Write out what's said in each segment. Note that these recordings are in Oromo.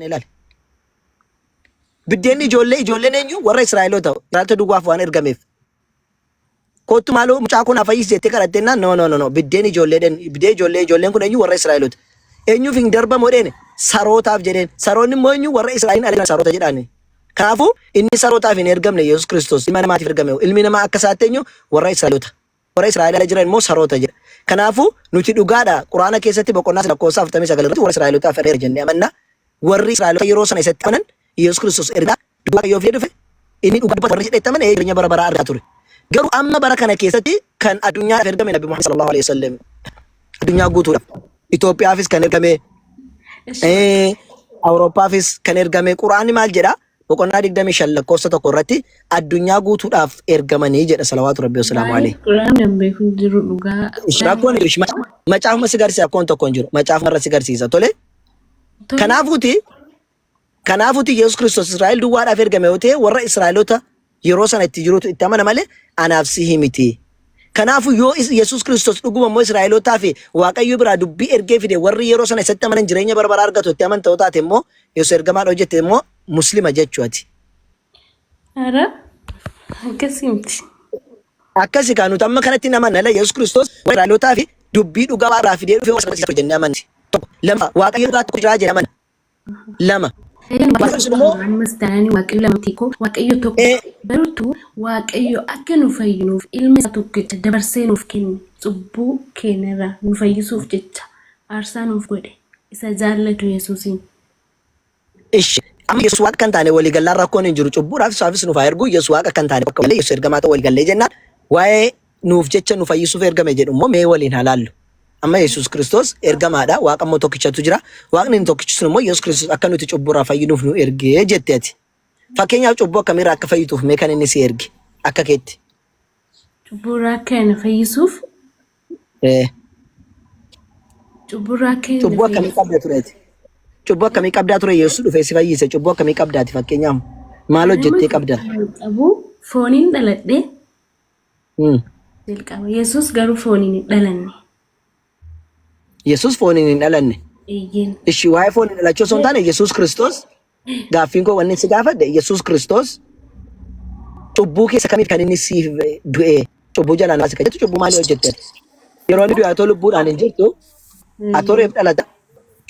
Ilaali. Biddeenni ijoollee ijoolleen eenyu warra Israa'eloota Israa'eloota duwwaaf waan ergameef. Kottu maaloo mucaa kun fayyisi jettee kadhattee naan no no no no biddeen ijoollee dhen biddeen ijoollee ijoolleen kun eenyu warra Israa'eloota. Eenyuuf hin darbamu jedheen sarootaaf jedheen saroonni immoo eenyu warra Israa'eliin ala jiran saroota jedhaani. Kanaafuu inni sarootaaf hin ergamne Yesuus Kiristoos ilma namaatiif ergame ilmi namaa akka isaatti eenyu warra Israa'eloota. Warra Israa'el ala jiran immoo saroota jedha. Kanaafuu nuti dhugaadha Quraana keessatti boqonnaa lakkoofsa 49 irratti warra Israa'elotaaf ergeera jennee amanna. Warri Israa'eloota yeroo sana isatti amanan Yesuus Kiristoos ergaa dubbii Waaqayyoo fidee dhufe inni dhugaa dubbata warri jedhetti amane jireenya bara baraa argaa ture. Garuu amma bara kana keessatti kan addunyaadhaaf ergame Nabi Muhammad sallallahu alaihi wasallam addunyaa guutuudhaaf Itoophiyaafis kan ergame Awurooppaafis kan ergame Quraanni maal jedha? Boqonnaa 25 lakkoofsa 1 irratti addunyaa guutuudhaaf ergamanii jedha salawaatu rabbi wasalaamu Waa'ee alayhi. Qur'aan nan beeku hin jiru dhugaa. Rakkoon hin jiru. Macaafuma si garsiisa rakkoon tokko hin jiru. Macaafuma irra si garsiisa. Tole. Tole. Kanaafuuti kanaafuuti Yesuus Kiristoos Israa'el duwwaadhaaf ergame yoo ta'e warra Israa'eloota yeroo sana itti jirutu itti amana malee anaaf sihi miti. Kanaafuu yoo Yesuus Kiristoos dhuguma immoo Israa'elootaa fi Waaqayyo biraa dubbii ergee fide warri yeroo sana isatti amanan jireenya bara baraa argatu itti amanta yoo taate immoo Yesuus ergamaadha hojjette immoo Muslima jechuu ati. Ara akkasii miti. Akkasi kaa nuti amma kanatti hin amanna. Yesuus Kiristoos warra Israa'elootaa fi dubbii dhugaa Waaqa biraa fidee dhufe warra sana jennee amanti. Tokko. Lama Waaqayyo dhugaa tokko jira jennee amanna. Lama. Eeyyeen Waaqayyo Waaqayyo sun immoo ammas taanaan Waaqayyo lamatti koo Waaqayyo tokko ee, barutu Waaqayyo akka nu fayyinuuf ilma isaa tokkicha dabarsee nuuf kenne cubbuu keenya irraa nu fayyisuuf jecha aarsaa nuuf godhe isa jaallatu Yesuusiin. Ishi. Amma Yesuus waaqa kan taane walii gallaan rakkoon hin jiru. Cubbuudhaaf isaafis nuuf haa ergu. Yesuus waaqa kan taane bakka malee Yesuus ergamaa ta'uu walii gallee jennaan waa'ee nuuf jecha nu fayyisuuf ergame jedhu immoo mee waliin haa laallu. Amma Yesuus Kiristoos ergamaadha. Waaqa immoo tokkichatu jira. Waaqni inni tokkichi sun immoo Yesuus Kiristoos akka nuti cubbuurraa fayyinuuf nu ergee jette ati. Fakkeenyaaf cubbuu akkamiirraa akka fayyituuf mee kan inni si erge akka keetti. Cubbuurraa akka na fayyisuuf Cubburraa akka hin Cubbuu akkamii qabda tureeti? Cubbuu akkamii qabdaa ture Yesuus dhufee si fayyise? Cubbuu akkamii qabdaati fakkeenyaaf? Maal hojjettee qabda? qabu fooniin dhaladhe jalqaba. Yesuus garuu fooniin hin dhalanne. Yesuus fooniin hin dhalanne. Eeyyeen. Ishi waa'ee fooniin dhalachuu osoo hin taane Yesuus Kiristoos gaaffiin koo wanni si gaafadhe Yesuus Kiristoos cubbuu keessa kamiif kan inni siif du'e cubbuu jalaan baase kan jettu cubbuu maalii hojjette? Yeroo inni du'e atoo lubbuudhaan hin jirtu atoo reef dhalata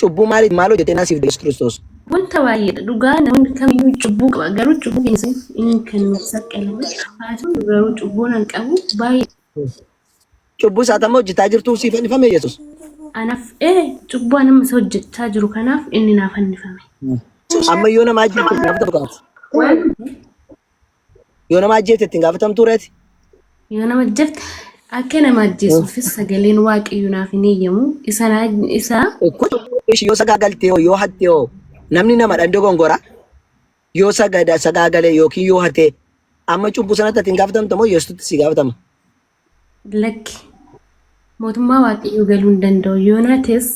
cubbuu maaliif maal hojjette naa siif du'e Yesuus Kiristoos? Wanta baay'eedha. Dhugaa namni kamiyyuu cubbuu qaba. Garuu cubbuu keenya saniif inni kan nuuf saqqalame. Haa ta'u garuu cubbuu nan qabu baay'ee. Cubbuu isaa tamma hojjetaa jirtuuf siif fannifame Yesuus. Anaaf ee cubbuu an amma isa hojjechaa jiru kanaaf inni naa fannifame. Amma yoo nama ajjeefte itti gaafatamtu kaati. Waan Yoo nama ajjeefte ittiin gaafatamtuu reeti. yoo nama ajjeefte akka nama ajjeesuufis sagaleen waaqayyo naaf hin eeyyamu. Isa naa- isa Kun ishii yoo sagaagaltee hoo yoo hatte hoo namni nama dhan dogongora yoo sagada sagaagale yookiin yoo hate amma cubbuu sanatti ati hin gaafatamta moo Yesuusitti si gaafatama? Lakki. Mootummaa Waaqayyoo galuu hin danda'u. Yoo naates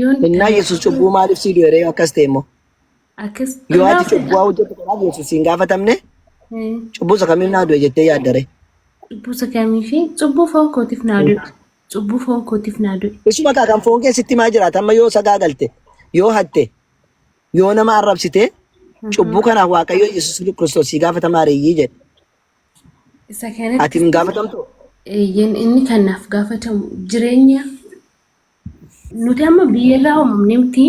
yoon Innaa Yesuus cubbuu maaliif sii du'e ree yoo akkas ta'e immoo? akkas Yoo ati cubbuu hojjettu kanaaf Yesuus siin gaafatamne cubbuu isa kamiif naa du'e jettee yaadda ree? Cubbuu isa kamii fi cubbuu foon kootiif naa du'e. Cubbuu foon kootiif naa du'e. Isuma kaa kan foon kee sitti maa jiraata amma yoo sagaagalte yoo hatte yoo nama arrabsite cubbuu kanaaf Waaqayyo Yesuus Kiristoos sii gaafatamaa reeyyii jedhe. Isa kanatti Ati hin gaafatamtu? Eeyyeen inni kan naaf gaafatamu jireenya nuti amma biyyarraa uumamne miti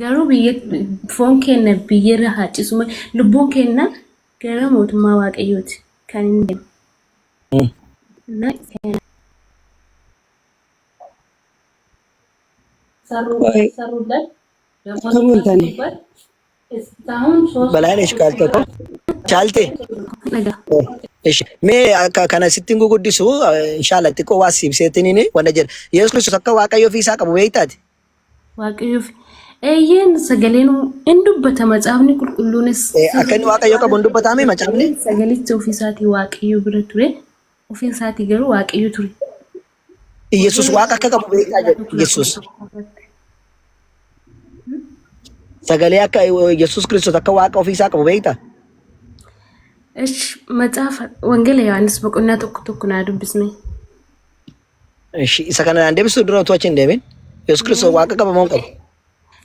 garuu biyya foon keenya biyyarra haa ciisu malee lubbuun keenya gara mootummaa waaqayyooti kan inni deemu. Na Qoy akkam ooltani? Balaanesh kaal tokko. Chaalte. Dhagaa. Ishi. Mee akka kana sitti hin guguddisu inshallah xiqqoo waa siibseetiniin wanta jedha. Yesuus Kiristoos akka Waaqayyo ofii isaa qabu beektaati. Waaqayyoof eeyyeen sagaleen in dubbata macaafni qulqulluunis Akka inni Waaqayyo qabu hin dubbataame macaafni. Sagalichi ofii isaatii Waaqayyo bira ture ofii isaatii garuu Waaqayyo ture. Yesuus Waaqa akka qabu beektaa jedha Yesuus. Sagalee akka Yesuus Kiristoos akka Waaqa ofii isaa qabu beektaa? Ish macaafa Wangeela Yohaannis boqonnaa tokko tokko naa dubbisme. Ishi isa kana naan deebisu dura utuu achi hin deemin. Yesuus Kiristoos Waaqa qaba moo hin qabu?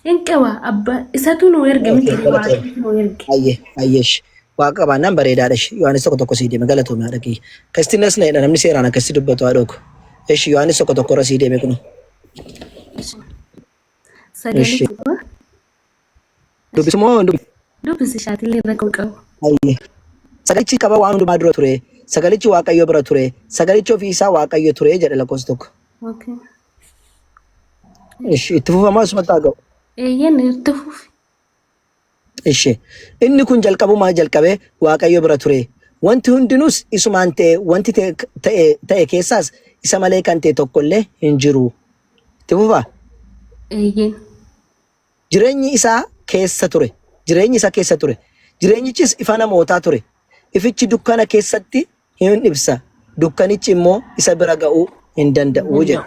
Hin qaba abbaa isatu nu erge miti Okay, galatoomi. waaqayyo nu erge. Ayyee, ayyeesh. Waaqa qabaannaan bareedaadha. Ishi. Yohaannis tokko tokko sii deeme galatoomi haadha kiyya. Akkasitti nas na'edha namni seeraan akkasitti dubbatu haadha koo. Ishi Yohaannis tokko tokko irra sii deeme kun. Sagalee Ishi. qaba. Dubbisu moo hin dubbisu? Dubbisi shaatillee rakkoo qabu. Ayyee. Sagalichi qaba waan hundumaa dura ture. Sagalichi Waaqayyo bira ture. Sagalichi ofii isaa Waaqayyo ture jedha lakkoofsa tokko. Okay. Ishi itti fufamaa asumatti haa ga'u. Eeyyeen itti fufi. Ishi. Inni kun jalqabumaa jalqabee Waaqayyo bira ture. Wanti hundinuus isumaan ta'e, wanti ta'e ta'e ta'e keessaas isa malee kan ta'e tokko illee hin jiru. Itti fufaa. Eeyyeen. Jireenyi isaa keessa ture. Jireenyi isa keessa ture. Jireenyichis ifa namootaa ture. Ifichi dukkana keessatti hin ibsa. Dukkanichi immoo isa bira ga'uu hin danda'u jedha.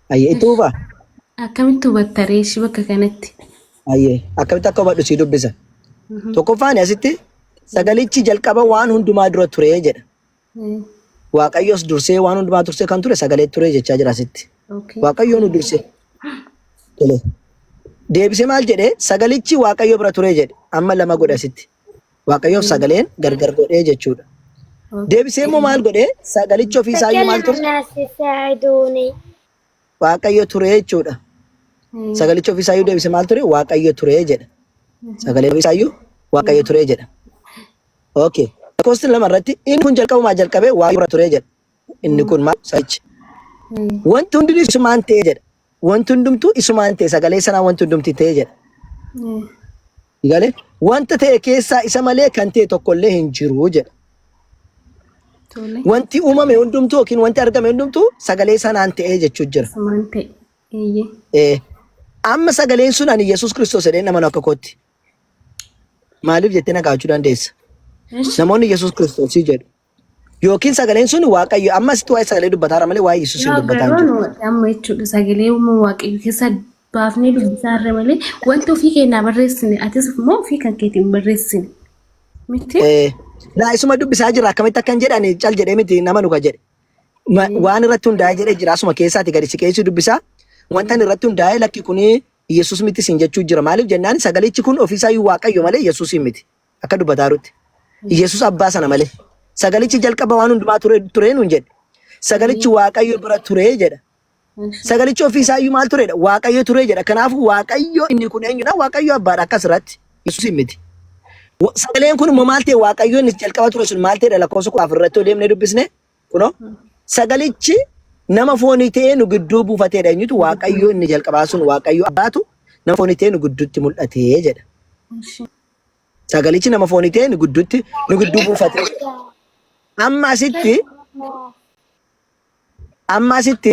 Ayyee itti fufaa. Akkamitti hubatta ree ishii bakka kanatti? Ayyee akkamitti akka hubadhu sii dubbisa. Tokkoffaan asitti sagalichi jalqaba waan hundumaa dura ture jedha. Waaqayyos dursee waan hundumaa dursee kan ture sagalee ture jechaa jira asitti. Okay. Waaqayyo nu dursee. Tole. Deebisee maal jedhee sagalichi Waaqayyo bira ture jedhe amma lama godhe asitti. Waaqayyoof sagaleen gargar godhee jechuudha. Deebisee immoo maal godhee sagalichi ofii isaayyuu maal ture? الناس يساعدوني Waaqayyo ture jechuudha. Sagalichi ofii isaayyuu deebisee maal ture? Waaqayyo ture jedha. Sagalee ofii isaayyuu Waaqayyo ture jedha. Okay. Lakkoofsi lama irratti inni kun jalqabumaa jalqabee Waaqayyo bira ture jedha. Inni kun maal? Sagalichi. Wanti hundinuu isumaan ta'e jedha. Wanti hundumtuu isumaan ta'e sagalee sanaa wanti hundumti ta'e jedha. Galee wanta ta'e keessaa isa malee kan ta'e tokkollee hin jiru jedha. Tole. Wanti uumame hundumtuu yookiin wanti argame hundumtuu sagalee sanaan ta'e jechuu jira. Isumaan ta'e. Eeyyee. Amma sagaleen sun ani Yesuus Kiristoos jedheen amanu akka kootti. Maaliif jettee na gaafachuu dandeessa? Esh. Namoonni Yesuus Kiristoosii jedhu. Yookiin sagaleen sun Waaqayyo amma asitti waa'ee sagalee dubbataa jira malee waa'ee Yesuus hin Yaa dubbataa hin garuu jiru. nu amma jechuudha sagalee uumama waaqayyo keessa baafnee dubbisaa irra malee wanti ofii keenyaa barreessine atis immoo ofii kan keetiin barreessine miti. Laa isuma dubbisaa jira akkamitti akkan jedhan cal jedhee miti nama nuka jedhe. Waan irratti hundaa'ee jedhee jira asuma keessaati gadi siqeessi dubbisaa. Wanta inni irratti hundaa'ee lakki kuni Yesuus miti sin jechuu jira. Maaliif jennaan sagalichi kun ofiisaayyuu Waaqayyo malee Yesuus miti. Akka dubbataa jirutti. Yesuus abbaa sana malee. Sagalichi jalqaba waan hundumaa ture ture nuun jedhe. Sagalichi Waaqayyo bira ture jedha. Sagalichi ofiisaayyuu maal turedha? Waaqayyo ture jedha. Kanaafuu Waaqayyo inni kun eenyudha? Waaqayyo abbaadha akkas irratti. Yesuus miti. Sagaleen kun immoo maal ta'e? Waaqayyo inni jalqaba ture sun maal ta'edha? Lakkoofsa 14 irratti yoo deemnee dubbisne kunoo sagalichi nama foonii ta'ee nu gidduu buufateedha. Eenyutu? Waaqayyo inni jalqabaa sun Waaqayyo abbaatu nama foonii ta'ee nu gidduutti mul'ate jedha. Sagalichi nama foonii ta'ee nu gidduutti nu gidduu buufate. Amma asitti amma asitti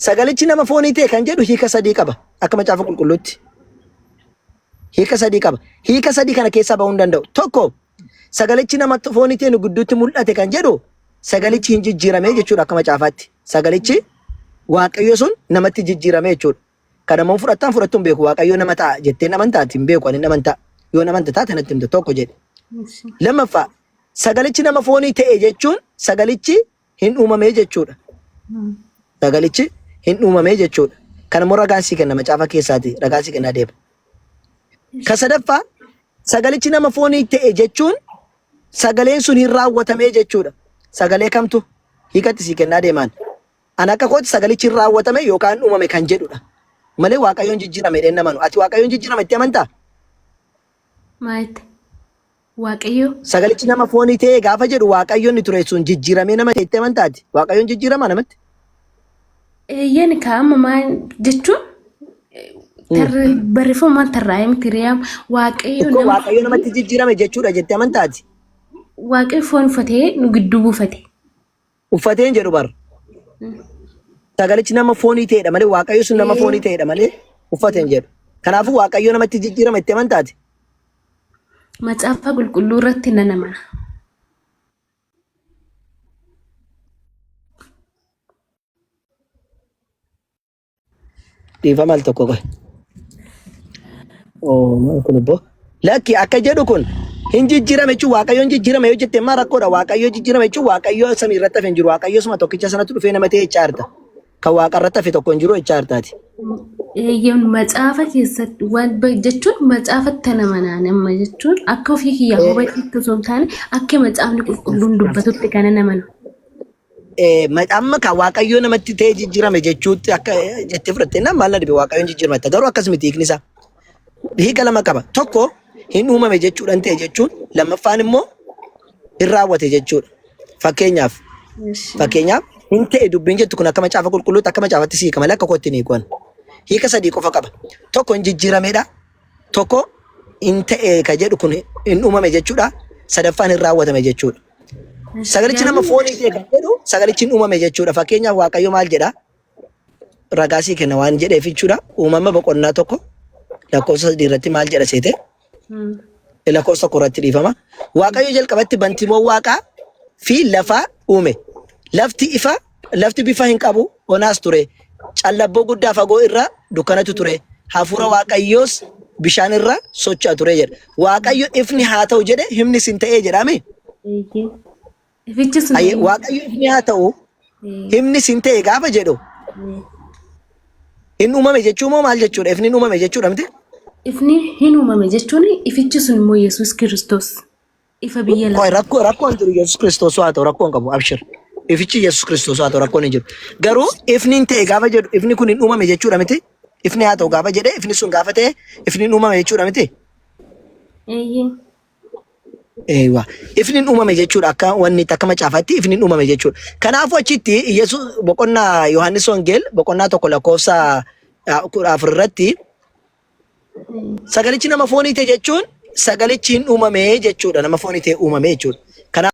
sagalichi nama foonii ta'e kan jedhu hiika sadii qaba akka macaafa qulqulluutti. Hiika sadii qaba. Hiika sadii kana keessaa bahuu hin danda'u. Tokko sagalichi nama foonii ta'e nu gidduutti mul'ate kan jedhu sagalichi hin jijjiirame jechuudha akka macaafaatti. Sagalichi Waaqayyo sun namatti jijjiirame jechuudha. Kana immoo fudhattaan fudhattu hin beeku. Waaqayyo nama ta'a jettee hin amantaati hin beeku ani hin amantaa. Yoo hin amanta taate natti himta tokko jedhe. Lammaffaa sagalichi nama foonii ta'e jechuun sagalichi hin uumamee jechuudha. Sagalichi hin uumamee jechuudha. Kana immoo ragaan sii kenna macaafa keessaati ragaan sii kennaa deema. Ka sadaffaa sagalichi nama foonii ta'e jechuun sagaleen sun hin raawwatamee jechuudha. Sagalee kamtu hiikatti sii kennaa deemaan. Ani akka kootti sagalichi hin raawwatame yookaan uumame kan jedhudha. Malee Waaqayyoon jijjiirame jedheen namanu. Ati Waaqayyoon jijjiirame itti amantaa? Maalitti? Waaqayyo Sagalichi nama foonii ta'ee gaafa jedhu Waaqayyo inni ture sun jijjiiramee nama ta'e itti amantaati. Waaqayyoon jijjiirama namatti. Eeyyeen kaa amma maal jechuun barreeffamaan tarraa'ee miti reeyam Waaqayyo Ikkoo nama Waaqayyo namatti jijjiirame jechuudha jettee amantaati. Waaqayyo foon uffatee nu gidduu buufate. Uffatee hin jedhu bar. Sagalichi nama foonii ta'edha malee Waaqayyo sun nama foonii ta'edha malee uffate hin jedhu. Kanaafuu Waaqayyo namatti jijjiirama itti amantaati. Macaafa qulqulluu irratti nan amana. Dhiifama al tokko qoy. Oo, maal kun obbo? Lakki akka jedhu kun hin jijjiirame jechuun Waaqayyo hin jijjiirame yoo jette immoo rakkoodha. Waaqayyo jijjiirame jechuun Waaqayyo samii irratti hafe hin jiru. Waaqayyo suma tokkicha sanatu dhufee nama ta'e jechaa jirta. Kan waaqa irratti hafe tokko hin jiru jechaa jirtaati. Eeyyeen macaafa keessatti waan jechuun macaafatti ana manaan amma jechuun akka ofii kiyyaa hubachuutti osoo hin taane akka macaafni qulqulluun dubbatutti kana namanu. Amma kan waaqayyoo namatti ta'ee jijjiirame jechuutti akka jettee fudhatte naan maal na dhibe waaqayyoon jijjiirame jetta. Garuu akkas miti hiikni isaa. Hiika lama qaba. Tokko hin uumame jechuudhaan ta'e jechuun lammaffaan immoo hin raawwate jechuudha. Fakkeenyaaf fakkeenyaaf hin ta'e dubbiin jettu kun akka macaafa qulqulluutti akka macaafatti siika malee akka kootti hin hiikuan. Hiika sadii qofa qaba. Tokko hin jijjiiramedha. Tokko hin ta'e ka jedhu kun hin uumame jechuudha. Sadaffaan hin raawwatame jechuudha. Sagalichi nama foonii ta'e kan jedhu sagalichi hin uumame jechuudha. Fakkeenyaaf Waaqayyo maal jedha? Ragaa sii kenna waan jedheef jechuudha. Uumama boqonnaa 1 lakkoofsa 3 irratti maal jedha seete? Lakkoofsa 1 irratti dhiifama. Waaqayyo jalqabatti bantiiwwan waaqaa fi lafaa uume. Lafti ifa, lafti bifa hin qabu, onaas ture. Callabboo guddaa fagoo irra dukkanatu ture. Hafuura Waaqayyoos bishaan irra socho'a ture jedha. Waaqayyo ifni haa ta'u jedhe himni sin ta'ee jedhaame. Eeyyee. Ifichi sun Ayyee, Waaqayyo ifni haa ta'u himni sin ta'e gaafa jedhu hin uumame jechuu moo maal jechuudha? Ifni hin uumame jechuudha miti? Ifni hin uumame jechuun ifichi sun immoo Yesuus Kiristoos ifa biyya Qoy lafaa. rakkoo rakkoon hin jiru Yesuus Kiristoos haa ta'u rakkoon qabu abshir. Ifichi Yesuus Kiristoos haa ta'u rakkoon hin jiru. Garuu ifni hin ta'e gaafa jedhu ifni kun hin uumame jechuudha miti? Ifni haa ta'u gaafa jedhe ifni sun gaafa ta'e ifni hin uumame jechuudha miti? Eeyyee. Eewa. Ifni hin uumame jechuudha akka wanni akka macaafaatti ifni hin uumame jechuudha. Kanaafuu achitti Yesuus boqonnaa Yohaannis Wangeel boqonnaa 1 lakkoofsa 14 irratti sagalichi nama foonii ta'e jechuun sagalichi hin uumame jechuudha. Nama foonii ta'e uumame jechuudha. Kanaaf